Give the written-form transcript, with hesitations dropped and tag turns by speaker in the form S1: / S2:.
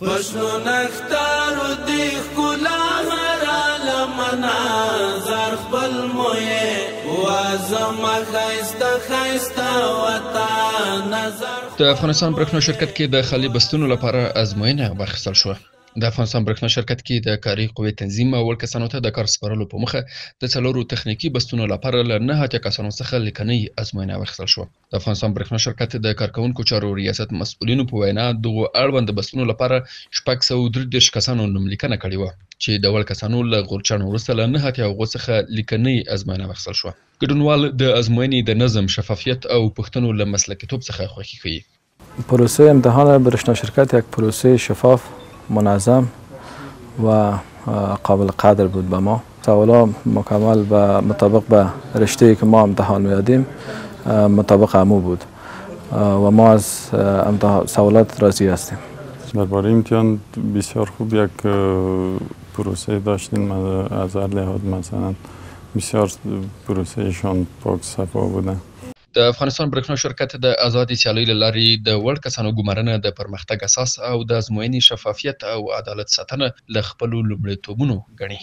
S1: پښنو نختارو دی ښکلا هره لمنه زر خپل مویې وزمه ښایسته ښایسته وطن نظر. د افغانستان برېښنا شرکت کې د خالي بستونو لپاره ازموینه واخیستل شوه. د افغانستان برېښنا شرکت کې د کاري قوې تنظیم او وړ کسانو ته د کار سپارلو په موخه د څلورو تخنیکي بستونو لپاره له 89 کسانو څخه لیکنۍ ازموینه واخیستل شوه. د افغانستان برېښنا شرکت د کارکوونکو چارو ریاست مسؤلینو په وینا، دغو اړوند بستونو لپاره 633 کسانو نوملیکنه کړې وه، چې د وړ کسانو له غورچاڼو وروسته له 89 هغو څخه لیکنۍ ازموینه واخیستل شوه. ګډونوال د ازموینې د نظم، شفافیت او پوښتنو له مسلکیتوب څخه خوښي ښيي.
S2: پروسه امتحان برشنا شرکت یک پروسه شفاف، منظم و قابل قدر بود به ما. سوالا مکمل و مطابق به رشته که ما امتحان میدادیم مطابق امو بود و ما از سوالات راضی هستیم.
S3: درباره امتحان بسیار خوب یک پروسه داشتیم، از هر لحاظ مثلا بسیار پروسهشان پاک صفا بوده.
S1: د افغانستان برېښنا شرکت د ازادې سیالۍ له لارې د وړ کسانو ګمارنه د پرمختګ اساس او د ازموینې شفافیت او عدالت ساتنه له خپلو لومړیتوبونو ګڼي.